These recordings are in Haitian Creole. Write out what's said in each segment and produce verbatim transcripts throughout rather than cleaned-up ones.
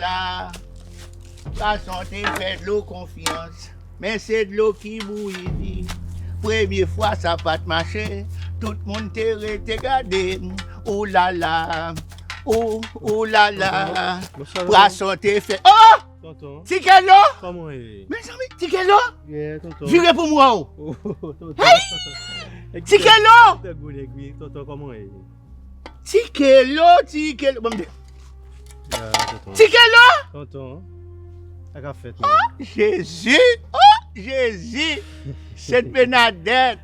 La, gason te fè dlo konfyans, men se dlo ki bouyi li. Premye fwa sa pa t mache, tout moun te rete gade m. Ou la la, ou, ou la la. Pwason te fè, oh! Tonton. Ti Kelo! Kòman w ye? Mezanmi, Ti Kelo! Yeah, tonton. Vire pou m wè w. Oh, tonton. Hey! Ti Kelo! Tonton, kòman w ye? Ti Kelo, Ti Kelo. Bon, m te- Yeah, tonton. Ti Kelo! Tonton. Sa k ap fèt, oh, Jezi! Oh, Jezi! Sent Benadèt!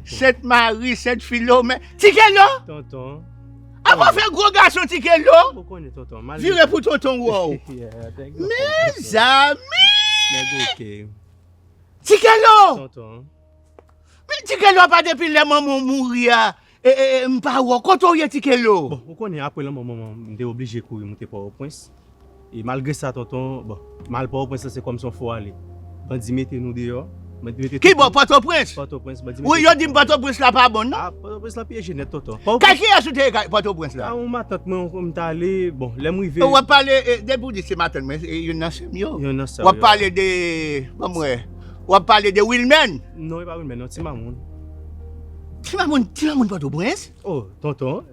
Sent Mari, Sent Filomèn. Ti Kelo! Tonton. Apa fè gwo gason Ti Kelo? Ou konnen, tonton. Vire pou tonton wè w. Yeah, thank you, tonton. Mezanmi! Nèg oke. Ti Kelo! Tonton. Men Ti Kelo, apa depi lè manman w mouri a, e, e, e, m pa wè w. Kote w ye, Ti Kelo? Bon, ou konnen, apre lanmò manman m, m te oblije kouri moute Pòtoprens. E malgre sa, tonton, bon, m al Pòtoprens la, se kòmsi yon fo ale. Bandi mete nou deyò. Bandi mete tout moun. Ki bò, Pòtoprens? Pòtoprens, bandi mete tout moun deyò. Wi, yo di m Pòtoprens la pa bon, non? Ah, Pòtoprens la pyeje nèt, tonton. Kay kiyès ou te ye Pòtoprens la? Ah, yon matant mwen, m t ale, bon, lè m rive. W ap pale, e, depi w di se matant mwen, e, youn nan sè m yo. Youn nan sè w yo. W ap pale de, ban m wè, w ap pale de Wilmèn. Non, e pa Wilmèn, non, Ti Mamoun. Ti Mamoun, Ti Mamoun Pòtoprens? Oh, tonton.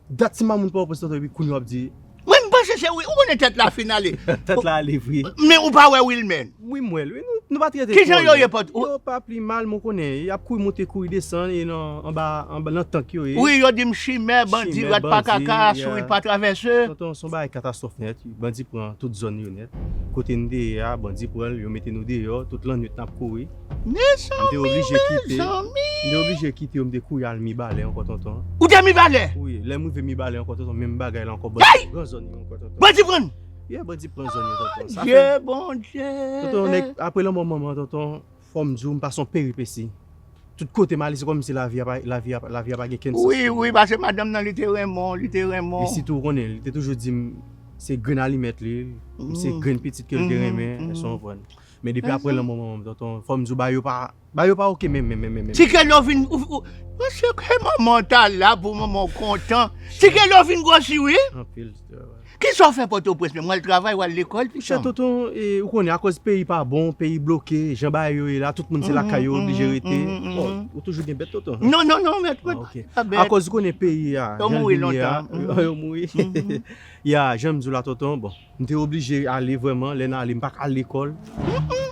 Dat Ti Mamoun Pòtoprens, tonton, epi kounye a w ap di. Mwen, m panse se wi, ou konnen tèt la fin ale. Tèt la ale vre. Men ou pa wè Wilmèn. Wi, m wè l, wi, nou, nou pa t rete twò lontan. Kijan yo ye Pòtoprens? Yo pa pi mal, men w konnen, y ap kouri monte, kouri desann, e nan, anba, anba, nan tank yo ye. Wi, yo di m chimè, bandi, rat pa kaka, sourit pa travèse. Tonton, se yon bagay katastwòf nèt. Bandi pran tout zòn yo nèt. Kote n te ye a, bandi pran l, yo mete nou deyò, tout lannwit n ap kouri. Mezanmi, mezanmi. M te oblije kite, m te oblije kite yo, m te kouri al Mibalè ankò, tonton. Ou te Mibalè? Wi, lè m rive Mibalè ankò, tonton, menm bagay la ankò, bandi pran zòn yo ankò, tonton. Bandi pran? Yeah, bandi pran zòn yo, tonton. Sa fè. Bondye, Bondye. Tonton, nèg, apre lanmò manman, tonton, fò m di w, m pase yon peripesi. Tout kote m ale, se kòmsi lavi a pa, lavi a, lavi a pa gen kenn sans pou mwen. Wi, wi, paske madanm nan, li te renmen w, li te renmen w. E sitou, ou konnen, li te toujou di m, se grenn alimèt li, se grenn pitit ke l te renmen, èske w konprann? Men depi apre lanmò manman m, tonton, fò m di w, bagay yo pa, bagay yo pa oke menm, menm, menm, menm, menm. Ti Kelo vin, ou, ou, paske manman w ta la pou manman w kontan. Ti Kelo vin gwosi, wi. Anpil, wi. Kisa w fè Pòtoprens menm? W al travay, w al lekòl, pitit? Monchè, tonton, e, ou konnen, akòz peyi pa bon, peyi bloke, jan bagay yo ye la, tout moun se lakay yo oblije rete. Bon, ou toujou gen bèt, tonton? Non, non, non, mèt, mwen pa gen bèt. Akòz ou konnen peyi a, jan l vin ye a, yo mouri. Ya, jan m di w la, tonton, bon, m te oblije ale vrèman, lè n ale, m pa ka al lekòl.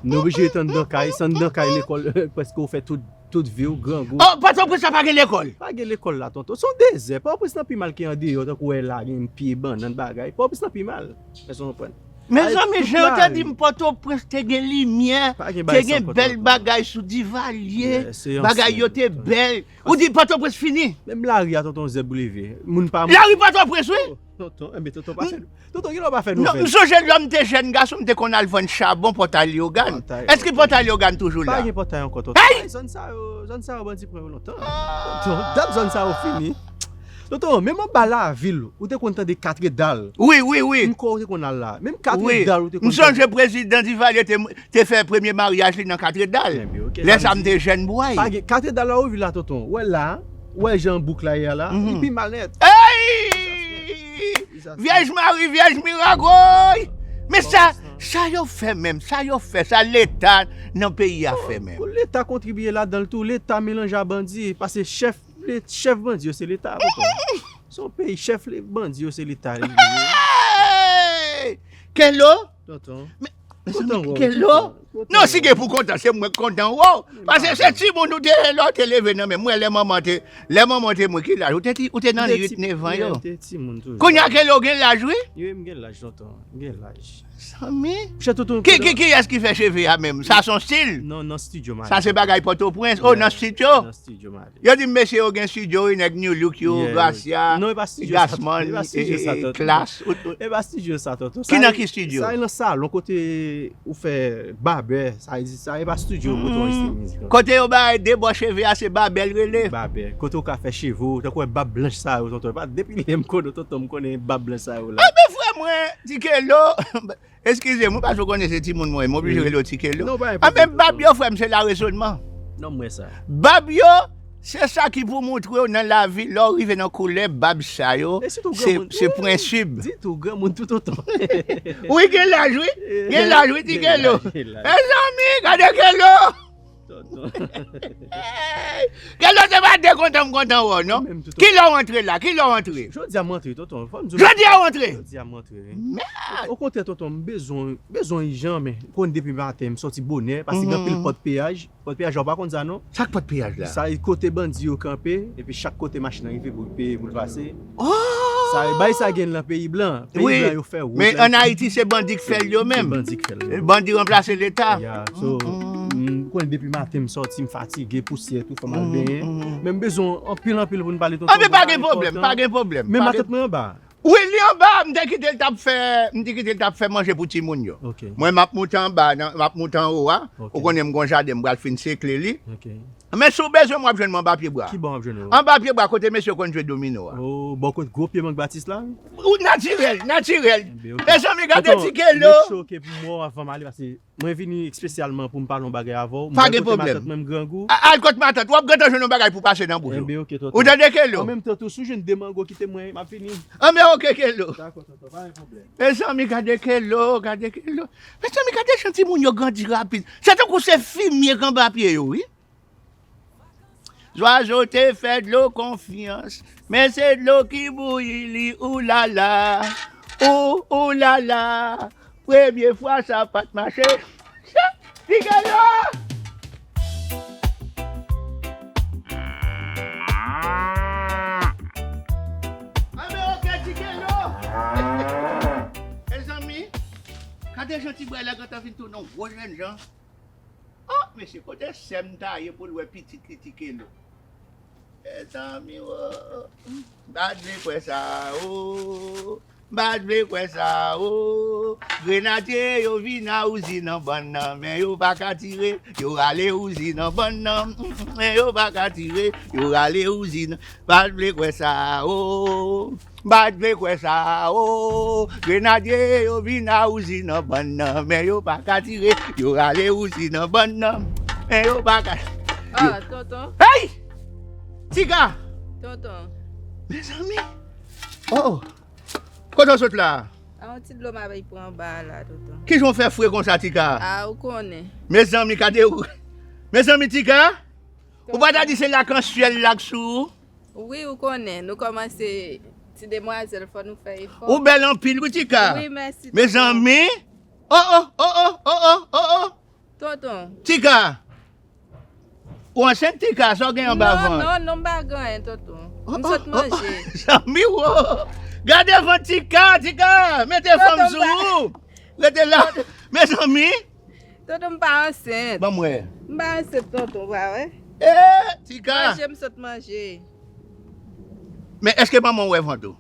M te oblije ret anndan kay, se anndan kay lekòl, prèske ou fè tout tout vi w, grangou. Oh, Pòtoprens la pa gen lekòl? Pa gen lekòl la, tonton. Se yon dezè. Pòtoprens lan pi mal ke andeyò, tankou w wè la, gen pye bannann, bagay. Pòtoprens lan pi mal. Èske w konprann? Mezanmi, jan yo te di m Pòtoprens te gen limyè, te gen bèl bagay sou Divalye, bagay yo te bèl. Ou di Pòtoprens fini? Menm lari a, tonton, zèb ou leve. Moun pa moute. Lari Pòtoprens, wi. Oh, tonton, enben tonton pa fè. Tonton, kilè w pa fè nouvèl? Non, m sonje lè m te jèn gason, m te konn al vann chabon Pòtay Leyogàn. Èske Pòtay Leyogàn toujou la? Pa gen Pòtay ankò, tonton. Ay! Zòn sa yo, zòn sa yo, bandi pran yo lontan. Tonton, dat zòn sa yo fini. Tonton, menm anba lavil, ou te konn tande Katredal. Wi, wi, wi. M kwè ou te konn al la. Menm Katredal, ou te konn tande. M sonje prezidan Divalye te, te fè premye maryaj li nan Katredal. Lè sa, m te jèn bway. Pa gen, Katredal la, ou vin la, tonton. Ou wè la, ou wè jan bouk la ye a la, li pi mal nèt. Ey! Vyèj Mari, Vyèj Mirak, woy! Men sa, sa yo fè menm, sa yo fè, sa Leta nan peyi a fè menm. Leta kontribiye ladan l tou, Leta melanje a bandi, paske chèf, chèf bandi yo se Leta, tonton. Se yon peyi, chèf bandi yo se Leta li ye. Hey! Kelo? Tonton. Men, mezanmi, Kelo? Non, si gen pou kontan, se mwen k kontan, wo. Paske se timoun ou te ye lè w te leve nan men m. Mwen, lè manman te, lè manman te mouri, ki laj? Ou te ti, ou te nan uit, nèf an yo. Kounye a, Kelo gen laj, wi. Wi, m gen laj, tonton. M gen laj. Zanmi. Monchè, tonton, ki, ki, kiyès ki fè cheve a menm? Sa se yon stil? Non, nan studio m ale. Sa se bagay Pòtoprens. Oh, nan studio? Nan studio m ale. Yo di m mesye yo gen studio, wi, nèg New Look yo, Gracia, Gasman, e, e, Klass. E pa studio sa, tonton. Ki nan ki studio? Sa e nan salon kote ou fè babè, sa vle di sa e pa studio kote w anrejistre mizik lan. Kote yo bay de bò cheve a, se babè l rele. Babè. Kote w ka fè cheve w, tankou wè bab blanch sa yo, tonton. E pa depi lè m konnen w, tonton, m konnen bab blanch sa yo la. Anben frè mwen, Ti Kelo, eskize m, wi, paske w konnen se timoun mwen ye, m oblije rele w Ti Kelo. Non, pa gen pwoblèm, tonton. Anben bab yo, frè m, se larezònman. Non, m wè sa. Bab yo, Se sa ki pou moutre w nan lavi, lè w rive nan koulè bab sa yo, se prensip. Di tou granmoun tou tonton. Wi, gen laj wi. Gen laj wi, ti Kelo. Mezanmi, gade Kelo. Kelo, se pa de kontan m kontan wè w non. Kilè w antre la? Kilè w antre? Jodi a m antre tonton. Jodi a w antre? Jodi a m antre wi. Okontrè tonton, m bezwen bezwen ijan men. Konn depi maten m sòti bonè paske gen anpil pòt peyaj. Pòt peyaj la w pa konn sa non. Sa k pòt peyaj la? Sa e kote bandi yo kanpe epi chak kote machin nan rive pou l peye pou l pase. Oh! Sa e bay sa gen nan peyi blan. Peyi blan yo fè wout la. Men ann Ayiti se bandi k fè l yo menm. Bandi k fè l. Bandi ranplase leta. Ya, so, m konnen depi maten m sòti m fatige pousyè tou fò m al benyen. Men m bezwen anpil anpil pou n pale tonton. Anben pa gen pwoblèm, pa gen pwoblèm. Men matant mwen anba. Wi, li anba, m te kite l t ap fè, m te kite l t ap fè manje pou timoun yo. Mwen m ap moute anba, m ap moute anwo a. Ou konnen m gon jaden, m pral fin sekle li. Men si w bezwen m w ap jwenn mwen anba pye bwa. Kibò w ap jwenn ou? Anba pye bwa kote mesye konn jwe domino a. Oh, bò kote gwo pye mang Batis la? Ou natirèl, natirèl. Mezanmi gade ti Kelo. Mete cho ke pou m wè w avan m ale paske Mwen vini espesyalman pou m pale yon bagay avè w. Pa gen pwoblèm. Mwen kote matant mwen, m grangou. Al kot matant, w ap gentan jwenn yon bagay pou pase nan bouch ou. Enben, oke, tonton. Ou tande, Kelo? An menm tan tou, si w jwenn de mango, kite mwen, m ap vini. Anben, oke, Kelo. Dakò, tonton, pa gen pwoblèm. Mezanmi, gade Kelo, gade Kelo. Mezanmi, gade jan timoun yo grandi rapid. Se tankou se fimye k anba pye yo, wi. Zwazo te fè dlo konfyans, men se dlo ki bouyi li, oulala, ou, oulala, premye fwa sa pa t mache. Ti Kelo! Anben oke, Ti Kelo! Mezanmi, gade jan ti bway la gentan vin tounen yon gwo jènjan. Oh, mesye, kote sè m ta ye pou l wè pitit li Ti Kelo? Mezanmi, oh, m pa t vle kwè sa, oh, m pa t vle kwè sa, oh. Grenadye yo vin a Wouzi nan bann nan, men yo pa ka tire, yo rale Wouzi nan bann nan, men yo pa ka tire, yo rale Wouzi nan, m pa t vle kwè sa, oh. M pa t vle kwè sa, oh. Grenadye yo vin a Wouzi nan bann nan, men yo pa ka tire, yo rale Wouzi nan bann nan, men yo pa ka. Ah, tonton. Hey! Tika! Tonton. Mezanmi! Oh! Kote w sot la? A yon ti dlo m avèk pran anba a la, tonton. Kijan w fè fre konsa, Tika? Ah, ou konnen. Mezanmi, gade ou. Mezanmi, Tika! Ou pa ta di se lakansyèl la k sou ou? Wi, ou konnen, nou kòmanse ti demwazèl, fò nou fè efò. Ou bèl anpil wi Tika. Wi, mèsi tonton. Mezanmi. Oh oh, oh oh, oh oh, oh oh. Tonton. Tika. Ou ansent Tika, sa w gen anba vant? Non, non, non, m pa gen anyen tonton. M sot manje. Zanmi wo. Gade vant Tika, Tika, mete fanm sou ou. Rete la. Mezanmi. Tonton, m pa ansent. Ban m wè. M pa ansent, tonton, ou pa wè? Eeh, Tika! Manje, m sot manje. Men èske manman w wè vant ou?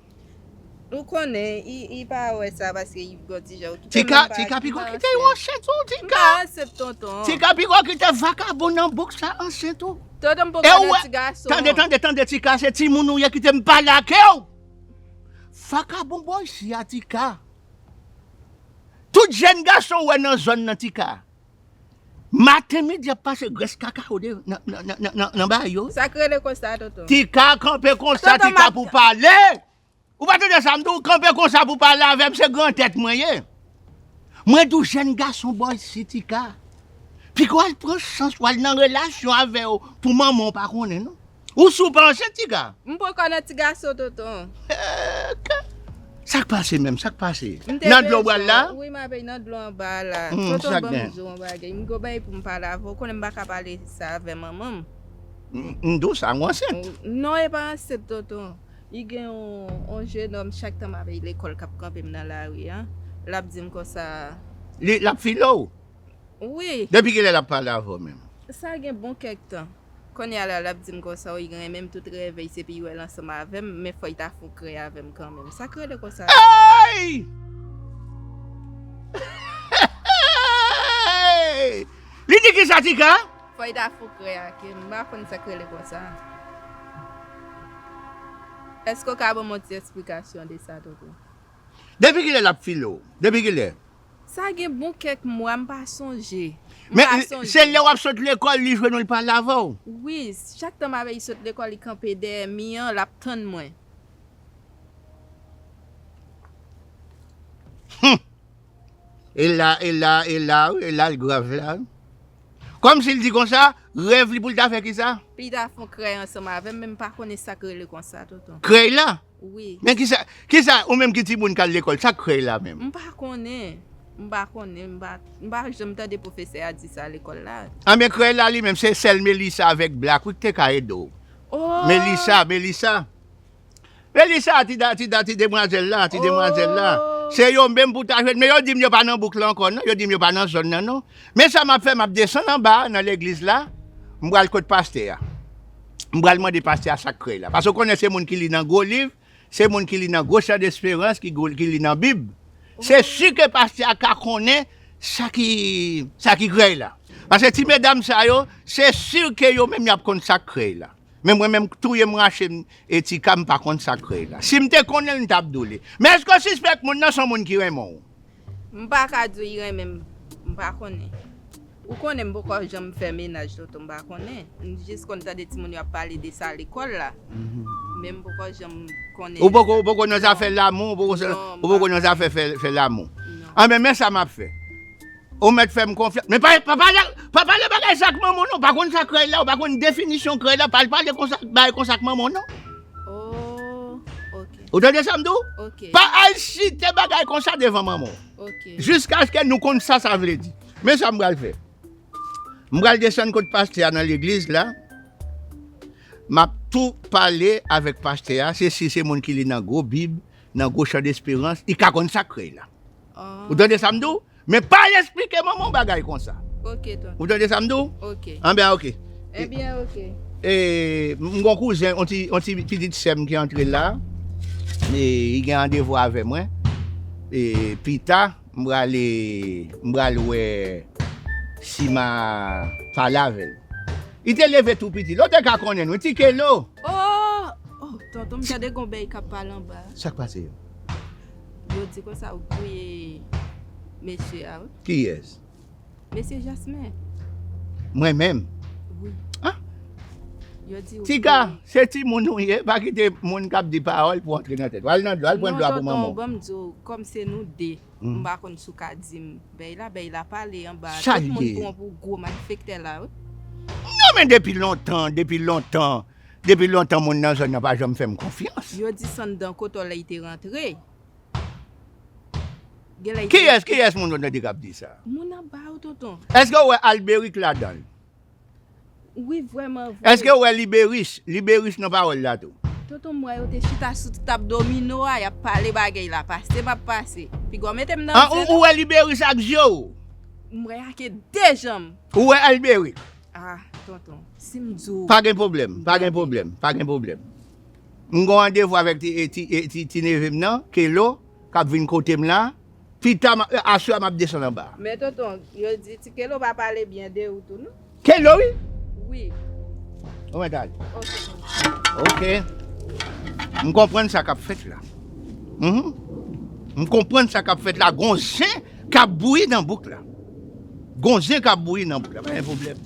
Ou konnen, li pa wè sa paske li gon ti jan okipe. Tika, Tika, piko kite yo ansent ou, Tika! M pa ansent, tonton. Tika, piko kite vakabon nan bouk sa ansent ou. Tonton, m poko nan ti gason. Tande, tande, tande, Tika, se timoun ou ye kite m pale ak ou! Vakabon bò isi a, Tika! Tout jèn gason ou wè nan zòn nan, Tika. Maten, midi, y ap pase grès kaka yo de nan, nan, nan, nan, nan, nan bagay yo. Sa k rele konsa, tonton? Tika, kanpe konsa, Tika, pou pale. Ou pa tande sa m di w? Kanpe konsa pou pale avè m, se gran tèt mwen ye. Mwen di w, jèn gason bò isi, Tika. Piko w al pran chans, w al nan relasyon avè yo pou manman w pa konnen, non. Ou si w pa ansent, Tika? M poko nan ti gason, tonton. Sa k pase menm? Sa k pase? Nan dlo w pral la? Wi, m ap nan dlo anba a la. Tonton, ban m di w yon bagay. M gon bagay pou m pale avè w. Ou konnen m pa ka pale sa avè manman m. M di w sa, ou ansent? Non, e pa ansent, tonton. Li gen yon, yon jenòm, chak tan m ap ale lekòl k ap kanpe m nan lari a. L ap di m konsa. Li, l ap file w? Wi. Depi kilè l ap pale avè w menm? Sa gen bon kèk tan. Kounye a la, l ap di m konsa, wi, li renmen m tout rèv li, se pou l wè l ansanm avè m, men fò l ta fè yon krèy avè m kanmenm. Sa k rele konsa? Ey! Li di kisa, Tika? Fò l ta fè yon krèy ak li, m pa konn sa k rele konsa. Èske w ka ban m yon ti esplikasyon de sa, tonton? Depi kilè l ap file w? Depi kilè? Sa gen bon kèk mwa, m pa sonje. Men se lè w ap sot lekòl, li jwenn ou, li pale avè w. Wi, chak tan m ap sot lekòl, li kanpe dèyè mi an, l ap tann mwen. Hum! E la, e la, e la, wi, e la l grav la, wi. Kòmsi l di konsa, rèv li pou l ta fè kisa? Pou l ta fè yon krèy ansanm avè m, men m pa konnen sa k rele konsa, tonton. Krèy la? Wi. Men kisa, kisa, ou menm ki timoun k al lekòl, sa k krèy la menm? M pa konnen. M pa konnen, m pa, m pa janm tande pwofesè a di sa lekòl la. Anben, krèy la li menm, se sèl Melissa avèk Black, wi, ki te ka ede w. Oh! Melissa, Melissa. Melissa, ti da, ti da, ti demwazèl la, ti demwazèl la. Oh! Se yo menm pou ta jwenn, men yo di m yo pa nan bouk la ankò, non, yo di m yo pa nan zòn nan, non. Men sa m ap fè, m ap desann anba nan legliz la, m pral kot pastè a. M pral mande pastè a sa k krèy la. Paske w konnen se moun ki li nan gwo liv, se moun ki li nan gwo chan desperans, ki gwo, ki li nan Bib. Se si ke pastè a ka konnen sa ki, sa ki krèy la. Paske ti medam sa yo, se si ke yo menm y ap konn sa k krèy la. Men mwen menm, touye m rache m, e ti ka m pa konn sa k krèy la. Si m te konnen l, m t ap di w li. Men èske w sispèk moun nan se yon moun ki renmen w? M pa ka di w li renmen m, m pa konnen. Ou konnen m poko janm fè mennaj, tonton, m pa konnen. M jis konn tande timoun yo ap pale de sa lekòl la. Mhm. Men m poko janm konnen. Ou poko, ou poko nan zafè lanmou, ou poko, non, ou poko nan zafè fè, fè lanmou. Non. Anben, men sa m ap fè. Ou mèt fè m konfyans. Men pa, pa pale, pa pale bagay sa ak manman w non. Pa konn sa krèy la, ou pa konn definisyon krèy la. Pa al pale konsa, bagay konsa ak manman w non. Oh, ok. Ou tande sa m di w? Ok. Pa al site bagay konsa devan manman w. Ok. Jiskaske nou konn sa sa vle di. Men sa m pral fè. M pral desann kot pastè a nan legliz la. M ap tou pale avèk pastè a. Se si se moun ki li nan gwo Bib, nan gwo chan desperans, li ka konn sa krèy la. Oh. Ou tande sa m di w? Men pa al esplike manman w bagay konsa. Ok, tonton. Ou tande sa m di w? Ok. Anben, ok. Ebyen, ok. E, m gon kouzen, on ti, on ti pitit sè m ki antre la. E, li gen randevou avè mwen. E, pita, m prale, m pral wè si m a pale avè l. Li te leve tou piti. Lè w te ka konnen l, wi, ti Kelo. Oh! Oh, tonton, m tande gon bèy k ap pale anba. Sa k pase yo? Yo di konsa ou touye mesye a, wi. Kiyès? Mesye Jasmen. Mwen menm? Wi. Ah? Yo di ou touye. Tiga, se timoun ou ye, pa kite moun k ap di pawòl pou antre nan tèt ou. Al nan dlo, al pran dlo a pou manman w. Non, tonton, ban m di w, kòm se nou de, m pa konn si w ka di m. Bèy la, bèy la pale anba. Tout moun pran pou gwo malfektè la, wi. Non, men depi lontan, depi lontan, depi lontan moun nan zòn nan pa janm fè m konfyans. Yo di s anndan kote w la li te rantre. Kiyès, kiyès moun yo tande k ap di sa? Moun anba yo, tonton. Èske w wè Alberik ladan l? Wi, vrèman vre. Èske w wè Liberis? Liberis nan pawòl la tou. Tonton, m wè yo te chita sou ti tab domino a, y ap pale bagay la, pase m ap pase. Piga w mete m nan. An, ou, ou wè Liberis ak je w? M wè ak de janm. Ou wè Alberik? Ah, tonton, si m di w. Pa gen pwoblèm, pa gen pwoblèm, pa gen pwoblèm. M gon randevou avèk ti, ti, ti, ti neve m nan, Kelo, k ap vin kote m la. Pita, m a, aswè a, m ap desann anba. Men tonton, yo di ti Kelo pa pale byen de ou tou, non? Kelo, wi? Wi. Ou mèt ale. Ok, tonton. Ok. M konprann sa k ap fèt la. Mhm. M konprann sa k ap fèt la. Gon zen k ap bouyi nan bouk la. Gon zen k ap bouyi nan bouk la. Pa gen pwoblèm.